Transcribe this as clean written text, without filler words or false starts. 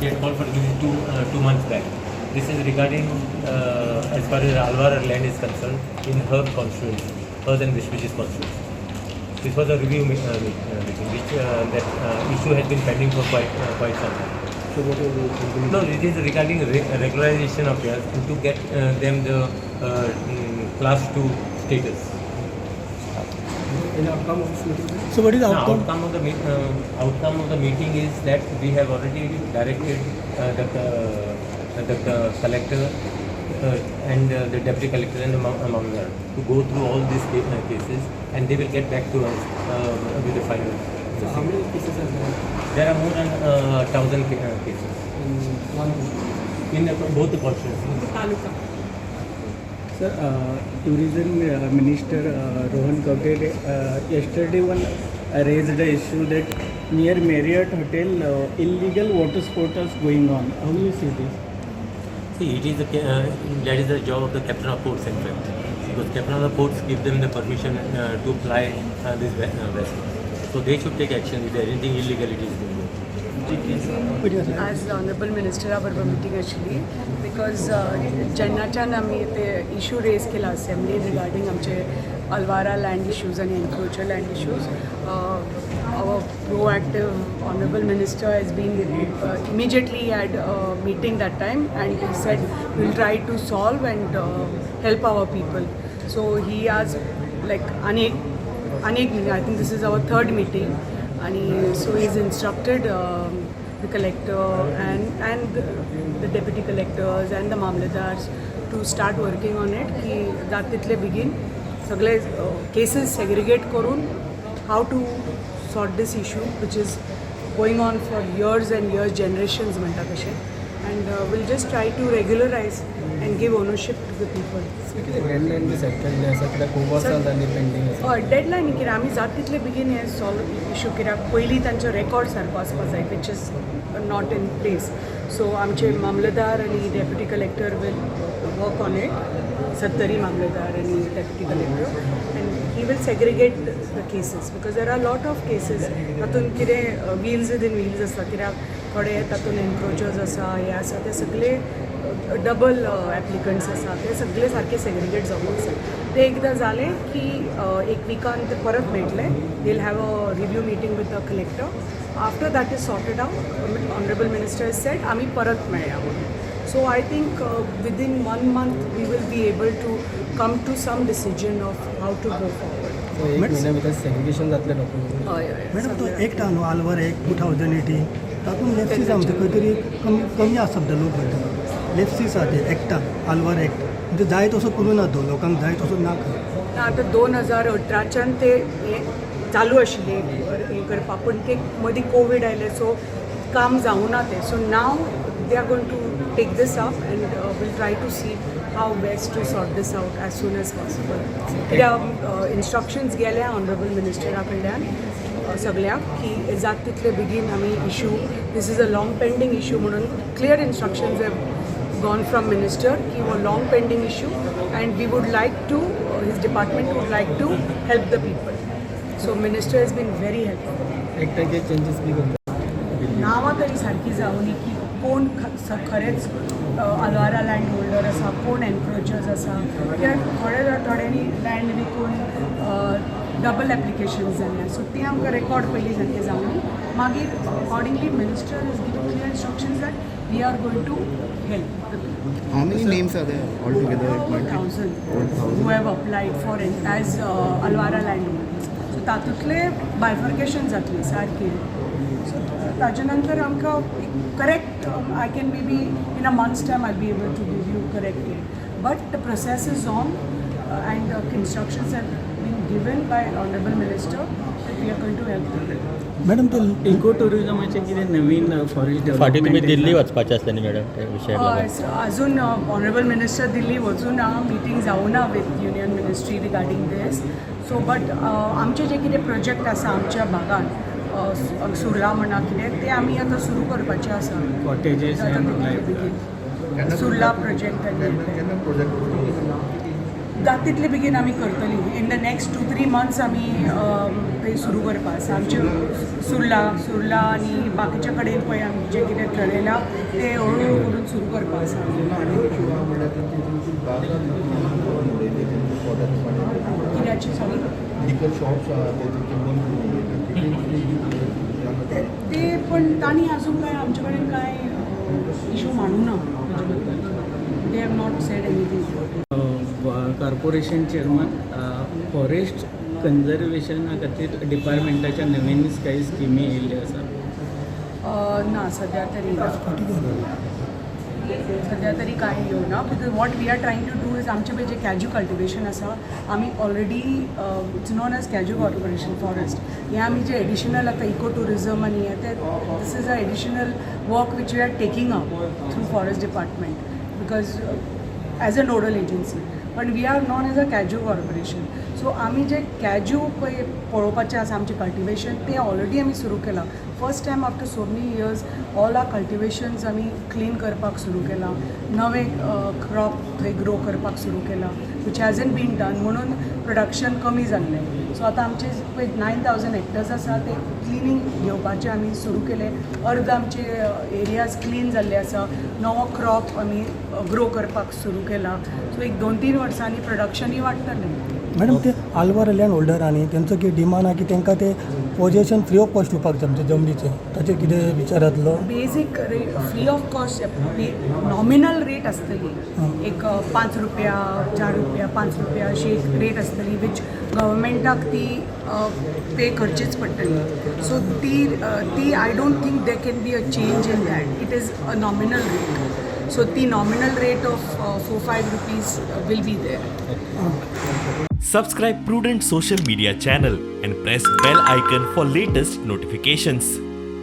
She had called for this 2 months back. This is regarding as far as Alwar land is concerned in her constituency, hers and Vishwajit's constituency. This was a review meeting, which that issue has been pending for quite some time. So what are the No, it is regarding regularization of theirs and to get them the class 2 status. Any outcome of this meeting? So what is the The outcome? outcome of the meeting is that we have already directed the collector and the deputy collector and the Mamlatdar to go through all these cases, and they will get back to us with the final. So how many cases are there? There are more than 1,000 cases In one in both the constituencies. Taluka. Sir, Tourism Minister Rohan Kavde yesterday one raised the issue that near Marriott Hotel illegal water sports going on. How you see this? See, it is the, that is the job of the captain of ports, in fact, because captain of the ports give them the permission to ply these vessels. So they should take action if there anything illegality is going on. आज honourable मिनिस्टरा बरोबर meeting आशिल्ली because जेन्नाच्यान आमी ते issue rays केला असेंब्लीन regarding आमचे अल्वारा land issues आनी encroacher land issues, our proactive honorable minister has been immediately had a meeting that time and he said we'll try to solve and help our people. So he has like अनेक अनेक, I think this is our third meeting आणि so he's instructed the collector and the deputy collectors and the mamlatdars to start working on it की जात तितले बेगीन सगळे cases segregate करून how to sort this issue which is going on for years and years, generations म्हणटा कशें, and we'll just try to regularize and give ownership to the people. कितें deadline बी set केल्ले आसा कित्याक खूब वर्सां जालीं पेंडींग आसा? हय, डेडलायन कितें, आमी जाता तितले बेगीन हें सॉल्व इशू, कित्याक पयलीं तांचो रेकॉर्ड सारको आसपा जाय, which is not in place. So आमचे मामलेदार आनी deputy collector will work on it, Sattari मामलेदार आनी deputy collector, and he will segregate the cases because there are lot of cases. तातूंत कितें व्हील्स विदीन व्हील्स आसता, कित्याक थोडे तातूंत एनक्रोचर्स आसा, हे आसा, ते सगळे डबल एप्लिकंट्स आसा, ते सगळे सारके सेग्रिगेट जावंक जाय. ते एकदां जालें की एक विकान ते परत मेळटले. We'll have a review meeting with the collector. After that is sorted out, honorable minister said आमी परत मेळया म्हणून. So I think within one month we will be able to come to some decision of how to go forward. So एक म्हयन्या भितर segregation जातलें document? हय हय मॅडम, तो एक्ट आहा न्हू, आल्वार एक्ट 2018, तातूंत लेप्सीस आहा, म्हणजे खंय तरी कमी कमी आसा म्हणटा लोक म्हणटा. लेप्सीस आहा ते एक्टान, आल्वार एक्ट, म्हणजे जाय तसो करूं ना तो, लोकांक जाय तसो ना कर. ना, आतां 2018च्यान ते हें चालू आशिल्लें हें करपाक, पूण ते मदीं कोवीड आयलें, सो काम जावूं ना तें. So now they are going to take this up and we'll try to see how best to sort this out as soon as possible, कित्याक इन्स्ट्रक्शन्स गेल्या ऑनरेबल मिनिस्टरा कडल्यान सगळ्यांक की जाता तितले बेगीन आमी issue, this is a long pending issue म्हणून clear instructions have gone from minister की हो long pending issue and we would like to, his department would like to help the people. So minister has been very helpful. एक्टाक changes बी करता? नांवां तरी सारकी जावनी की कोण खरेंच अल्वारा लँड होल्डर आसा, कोण एनक्रोचर्स आसा, कित्याक थोडे थोड्यांनी लँड विकून डबल एप्लिकेशन्स जाल्या. सो ती आमकां रेकॉर्ड पयलीं सारकें जावनी, मागीर accordingly minister is giving clear instructions that we are going to help the people. How many names are there altogether? It might be 4,000 4,000. Who have applied for it as Alwara landowners. So तातूंतले bifurcation जातलें सारकें. So ताजे नंतर आमकां correct, I can maybe in a month's time I be able to give you correct date, but the process is on and instructions have been given by honorable minister that we are going to help the people. Madam, ते eco टुरिझमाचे कितें नवीन forest फाटीं तुमी दिल्ली वचपाचें आसलें न्ही madam, त्या विशयाक लागून? अजून ऑनरेबल मिनिस्टर दिल्ली वचूं ना, मिटींग जावं ना with union ministry regarding this. So but आमचे जे कितें प्रोजेक्ट आसा आमच्या भागान, सुर्ला म्हणा कितें, ते आमी आतां सुरू करपाचे आसा. Cottages and life Surla project आनी केन्ना प्रोजेक्ट? जाता तितले बेगीन आमी करतली. In the next 2-3 months आमी ते सुरू करपा आसा. आमचे सुर्ला आनी बाकीच्या कडेन पळय आमी जें कितें ठरयलां तें हळू हळू करून सुरू करपा आसा. आनी इशू आहा म्हणल्यार तेंची तुमची बाजारां करून उडयली तेंची पोटाचें पाणी. कित्याची, सॉरी? लिकर शॉप्स आहा ते तेंचे बंद करून उडयले. ते ते पण तांणी अजून काय आमचे कडेन काय इशू मांडू ना ताजे बद्दल. They have not said anything. Corporation chairman, forest कन्जर्वेशना खातीर डिपार्टमेंटाच्या नवीनच काही स्किमी येयल्ल्यो आसा? ना, सध्या तरी ना. सध्या तरी कांय येवना, because what we are trying to do is आमचे पळय जे कॅज्यू कल्टिवेशन आसा, आमी already, it's known as Cashew Corporation forest. हें आमी जे एडिशनल आतां इको ट्युरिजम आनी हें तें, this is a additional work which we are taking up through forest department, because as a nodal agency, पण we are known as a Cashew Corporation. So आमी जे cashew पळय पळोवपाचें आसा, आमचें कल्टिवेशन तें ऑलरेडी आमी सुरू केलां. First time after so many years all our cultivations आमी क्लीन करपाक सुरू केलां, नवें क्रॉप थंय ग्रो करपाक सुरू केलां, which hasn't been done, म्हणून प्रोडक्शन कमी जाल्लें. सो आतां आमचे पळय 9,000 हेक्टर्स आसा, ते क्लिनींग घेवपाचें आमी सुरू केलें. अर्द आमचे एरियाज क्लीन जाल्ले आसा, नवो क्रॉप आमी ग्रो करपाक सुरू केला. सो एक 2-3 वर्सांनी प्रोडक्शनूय वाडटलें. मॅडम, ते आलवार लँड होल्डर आनी तेंचो कितें डिमांड आहा की तांकां ते पोजेशन फ्री ऑफ कॉस्ट दिवपाक जाय आमच्या जमनीचें, ताचेर कितें विचार जातलो? Basic rate free of cost, nominal rate आसतली. एक 5 रुपया, 4 रुपया, 5 रुपया अशी एक रेट आसतली, वीच गव्हर्मेंटाक ती पे करचीच पडटली. सो ती I don't think there can be a change in that. It is a nominal rate, so ती nominal rate of 4-5 rupees will be there. Subscribe Prudent Social Media channel and press bell icon for latest notifications.